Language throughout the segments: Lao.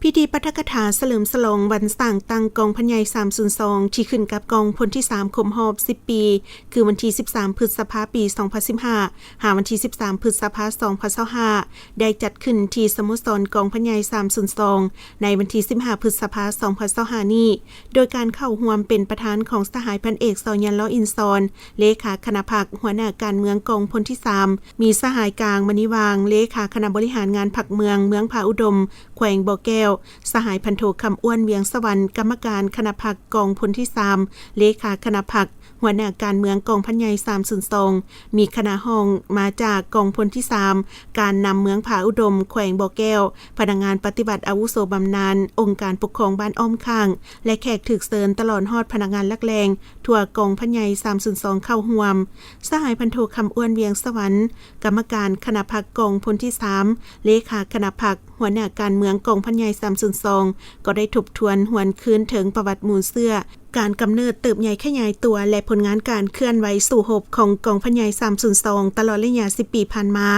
ພິທີປາຖະກະຖາສະເຫຼີມສະຫຼອງວັນສ້າງຕັ້ງກອງພັນໃຫຍ່ສາມສູນສອງ ທີ່ຂຶ້ນກັບກອງພົນທີສາມຄົບຮອບສິບປີ ຄືວັນທີສິບສາມ ພຶດສະພາ ປີສອງພັນສິບຫ້າ ຫາວັນທີສິບສາມ ພຶດສະພາ ສອງພັນຊາວຫ້າ ໄດ້ຈັດຂຶ້ນທີ່ສະໂມສອນກອງພັນໃຫຍ່ສາມສູນສອງ ໃນວັນທີສິບຫ້າ ພຶດສະພາ ສອງພັນຊາວຫ້ານີ້ ໂດຍການເຂົ້າຮ່ວມເປັນປະທານຂອງສະຫາຍພັນເອກ ຊອຍຍັນ ລໍອິນຊອນ ເລຂາຄະນະພັກ, ຫົວໜ້າການເມືອງກອງພົນທີສາມ, ມີສະຫາຍກາງ ມະນີຫວ່າງ ເລຂາຄະນະບໍລິຫານງານພັກເມືອງ ເມືອງຜາອຸດົມ ແຂວງບໍ່ແກ້ວ, ສະຫາຍພັນໂທ ຄຳອ້ວນ ວຽງສະຫວັນ ກຳມະການຄະນະພັກກອງພົນທີສາມ, ເລຂາຄະນະພັກ, ຫົວໜ້າການເມືອງກອງພັນໃຫຍ່ສາມສູນສອງ, ມີຄະນະຮອງມາຈາກກອງພົນທີສາມ, ການນຳເມືອງຜາອຸດົມ ແຂວງບໍ່ແກ້ວ, ພະນັກງານປະຕິບັດອາວຸໂສບຳນານ, ອົງການປົກຄອງບ້ານອ້ອມຂ້າງ ແລະ ແຂກຖືກເຊີນ ຕະຫຼອດຮອດພະນັກງານຫຼັກແຫຼ່ງ ທົ່ວກອງພັນໃຫຍ່ສາມສູນສອງເຂົ້າຮ່ວມ. ສະຫາຍພັນໂທ ຄຳອ້ວນ ວຽງສະຫວັນ ກຳມະການຄະນະພັກກອງພົນທີສາມ, ເລຂາຄະນະພັກ, ຫົວໜ້າການເມືອງກອງພັນໃຫຍ່ສາມສູນສອງ ກໍໄດ້ທົບທວນຫວນຄືນເຖິງປະຫວັດມູນເຊື້ອ, ການກຳເນີດ, ເຕີບໃຫຍ່ຂະຫຍາຍຕົວ ແລະ ຜົນງານການເຄື່ອນໄຫວສູ້ຮົບຂອງກອງພັນໃຫຍ່ສາມສູນສອງ ຕະຫຼອດໄລຍະສິບປີຜ່ານມາ.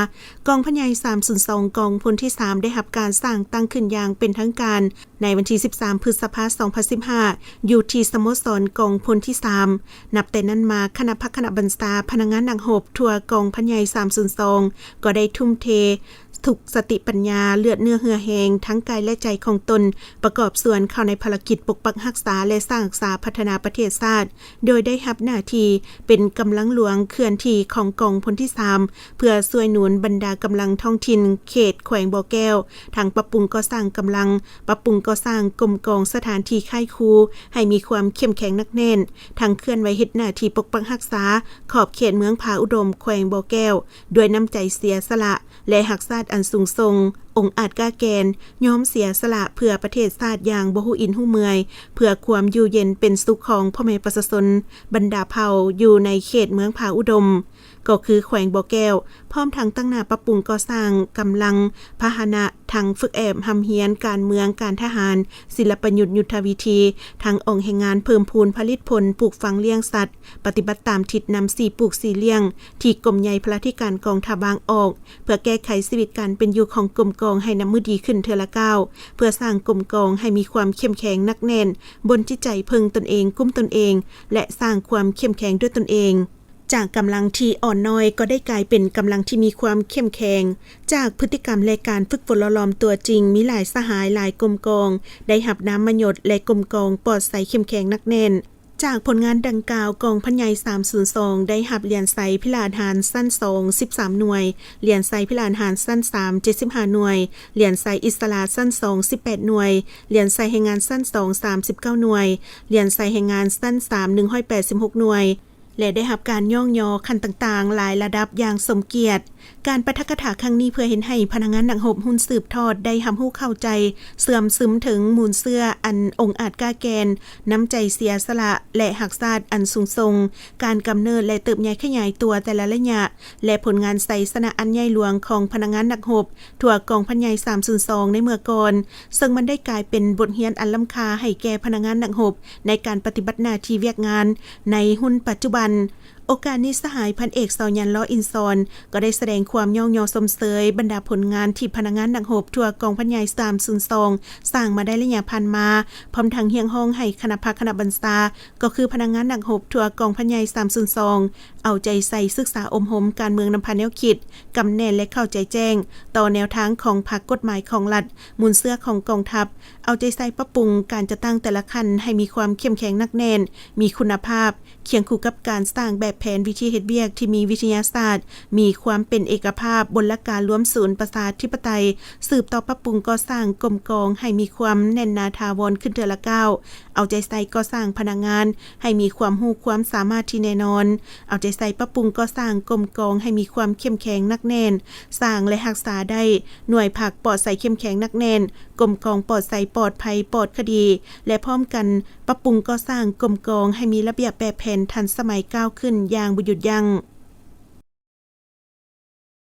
ກອງພັນໃຫຍ່ສາມສູນສອງ ກອງພົນທີສາມ ໄດ້ຮັບການສ້າງຕັ້ງຂຶ້ນຢ່າງເປັນທາງການ ໃນວັນທີສິບສາມ ພຶດສະພາ ສອງພັນສິບຫ້າ ຢູ່ທີ່ສະໂມສອນກອງພົນທີສາມ. ນັບແຕ່ນັ້ນມາ, ຄະນະພັກຄະນະບັນຊາ, ພະນັກງານນັກຮົບທົ່ວກອງພັນໃຫຍ່ສາມສູນສອງ ກໍໄດ້ທຸ່ມເທທຸກສະຕິປັນຍາ, ເລືອດເນື້ອເຫື່ອແຮງ, ທັງກາຍ ແລະ ໃຈຂອງຕົນ, ປະກອບສ່ວນເຂົ້າໃນພາລະກິດປົກປັກຮັກສາ ແລະ ສ້າງສາພັດທະນາປະເທດຊາດ, ໂດຍໄດ້ຮັບໜ້າທີ່ເປັນກຳລັງຫຼວງເຄື່ອນທີ່ຂອງກອງພົນທີສາມ ເພື່ອຊ່ວຍໜູນບັນດາກຳລັງທ້ອງຖິ່ນເຂດແຂວງບໍ່ແກ້ວ, ທັງປັບປຸງກໍ່ສ້າງກຳລັງ, ປັບປຸງກໍ່ສ້າງກົມກອງສະຖານທີ່ຄ້າຍຄູໃຫ້ມີຄວາມເຂັ້ມແຂງໜັກແໜ້ນ, ທັງເຄື່ອນໄຫວເຮັດໜ້າທີ່ປົກປັກຮັກສາຂອບເຂດເມືອງຜາອຸດົມ ແຂວງບໍ່ແກ້ວ ດ້ວຍນ້ຳໃຈເສຍສະຫຼະ ແລະ ຮັກຊາດອັນສູງສົ່ງ, ອົງອາດກ້າແກ່ນ, ຍອມເສຍສະຫຼະເພື່ອປະເທດຊາດຢ່າງບໍ່ຮູ້ອິນຮູ້ເມື່ອຍ, ເພື່ອຄວາມຢູ່ເຢັນເປັນສຸກຂອງພໍ່ແມ່ປະຊາຊົນບັນດາເຜົ່າຢູ່ໃນເຂດເມືອງຜາອຸດົມ ກໍຄືແຂວງບໍ່ແກ້ວ, ພ້ອມທັງຕັ້ງໜ້າປັບປຸງກໍ່ສ້າງກຳລັງ, ພາຫະນະ, ທັງຝຶກແອບຮ່ຳຮຽນການເມືອງ, ການທະຫານ, ສິລະປະຍຸດ, ຍຸດທະວິທີ, ທັງອອກແຮງງານ, ເພີ່ມພູນຜະລິດຜົນ, ປູກຝັງລ້ຽງສັດ, ປະຕິບັດຕາມທິດນຳສີ່ປູກສີ່ລ້ຽງ ທີ່ກົມໃຫຍ່ພະລາທິການກອງທັບວາງອອກ, ເພື່ອແກ້ໄຂຊີວິດການເປັນຢູ່ຂອງກົມກອງໃຫ້ນັບມື້ດີຂຶ້ນເທື່ອລະກ້າວ, ເພື່ອສ້າງກົມກອງໃຫ້ມີຄວາມເຂັ້ມແຂງໜັກແໜ້ນບົນຈິດໃຈເພິ່ງຕົນເອງ, ກຸ້ມຕົນເອງ ແລະ ສ້າງຄວາມເຂັ້ມແຂງດ້ວຍຕົນເອງ. ຈາກກຳລັງທີ່ອ່ອນນ້ອຍກໍໄດ້ກາຍເປັນກຳລັງທີ່ມີຄວາມເຂັ້ມແຂງ. ຈາກພຶດຕິກຳ ແລະ ການຝຶກຝົນຫຼໍ່ຫຼອມຕົວຈິງ, ມີຫຼາຍສະຫາຍ, ຫຼາຍກົມກອງ ໄດ້ຮັບນ້ຳມະຍົດ ແລະ ກົມກອງປອດໃສເຂັ້ມແຂງໜັກແໜ້ນ. ຈາກຜົນງານດັ່ງກ່າວ, ກອງພັນໃຫຍ່ສາມສູນສອງ ໄດ້ຮັບຫຼຽນໄຊພິລະອາດຫານຊັ້ນສອງ ສິບສາມໜ່ວຍ, ຫຼຽນໄຊພິລະອາດຫານຊັ້ນສາມ ເຈັດສິບຫ້າໜ່ວຍ, ຫຼຽນໄຊອິດສະຫຼະຊັ້ນສອງ ສິບແປດໜ່ວຍ, ຫຼຽນໄຊແຮງງານຊັ້ນສອງ ສາມສິບເກົ້າໜ່ວຍ, ຫຼຽນໄຊແຮງງານຊັ້ນສາມ ໜຶ່ງຮ້ອຍແປດສິບຫົກໜ່ວຍ ແລະ ໄດ້ຮັບການຍ້ອງຍໍຂັ້ນຕ່າງໆຫຼາຍລະດັບຢ່າງສົມກຽດ. ການປາຖະກະຖາຄັ້ງນີ້ເພື່ອເຮັດໃຫ້ພະນັກງານນັກຮົບຮຸ່ນສືບທອດໄດ້ຮັບຮູ້ເຂົ້າໃຈ, ເຊື່ອມຊຶມເຖິງມູນເຊື້ອອັນອົງອາດກ້າແກ່ນ, ນ້ຳໃຈເສຍສະຫຼະ ແລະ ຮັກຊາດອັນສູງສົ່ງ, ການກຳເນີດ ແລະ ເຕີບໃຫຍ່ຂະຫຍາຍຕົວແຕ່ລະໄລຍະ ແລະ ຜົນງານໄຊຊະນະອັນໃຫຍ່ຫຼວງຂອງພະນັກງານນັກຮົບທົ່ວກອງພັນໃຫຍ່ສາມສູນສອງໃນເມື່ອກ່ອນ, ເຊິ່ງມັນໄດ້ກາຍເປັນບົດຮຽນອັນລ້ຳຄ່າໃຫ້ແກ່ພະນັກງານນັກຮົບໃນການປະຕິບັດໜ້າທີ່ວຽກງານໃນຮຸ່ນປັດຈຸບັນ. ໂອກາດນີ້ ສະຫາຍພັນເອກ ຊອຍຍັນ ລໍອິນຊອນ ກໍໄດ້ສະແດງຄວາມຍ້ອງຍໍຊົມເຊີຍບັນດາຜົນງານທີ່ພະນັກງານນັກຮົບທົ່ວກອງພັນໃຫຍ່ສາມສູນສອງສ້າງມາໄດ້ໄລຍະຜ່ານມາ, ພ້ອມທັງຮຽກຮ້ອງໃຫ້ຄະນະພັກຄະນະບັນຊາ ກໍຄືພະນັກງານນັກຮົບທົ່ວກອງພັນໃຫຍ່ສາມສູນສອງ ເອົາໃຈໃສ່ສຶກສາອົບຮົມການເມືອງນຳພາແນວຄິດ, ກຳແໜ້ນ ແລະ ເຂົ້າໃຈແຈ້ງຕໍ່ແນວທາງຂອງພັກ, ກົດໝາຍຂອງລັດ, ມູນເຊື້ອຂອງກອງທັບ, ເອົາໃຈໃສ່ປັບປຸງການຈັດຕັ້ງແຕ່ລະຂັ້ນໃຫ້ມີຄວາມເຂັ້ມແຂງໜັກແໜ້ນ, ມີຄຸນນະພາບ, ຄຽງຄູ່ກັບການສ້າງແບບແຜນວິທີເຮັດວຽກທີ່ມີວິທະຍາສາດ, ມີຄວາມເປັນເອກະພາບ, ບົນຫຼັກການລວມສູນປະຊາທິປະໄຕ, ສືບຕໍ່ປັບປຸງກໍ່ສ້າງກົມກອງໃຫ້ມີຄວາມແໜ້ນໜາຖາວອນຂຶ້ນເທື່ອລະກ້າວ, ເອົາໃຈໃສ່ກໍ່ສ້າງພະນັກງານໃຫ້ມີຄວາມຮູ້ຄວາມສາມາດທີ່ແນ່ນອນ, ເອົາໃຈໃສ່ປັບປຸງກໍ່ສ້າງກົມກອງໃຫ້ມີຄວາມເຂັ້ມແຂງໜັກແໜ້ນ, ສ້າງ ແລະ ຮັກສາໄດ້ໜ່ວຍພັກປອດໃສເຂັ້ມແຂງໜັກແໜ້ນ, ກົມກອງປອດໃສປອດໄພປອດຄະດີ ແລະ ພ້ອມກັນປັບປຸງກໍ່ສ້າງກົມກອງໃຫ້ມີລະບຽບແບບແຜນທັນສະໄໝກ້າວຂຶ້ນຢ່າງບໍ່ຢຸດຢັ້ງ.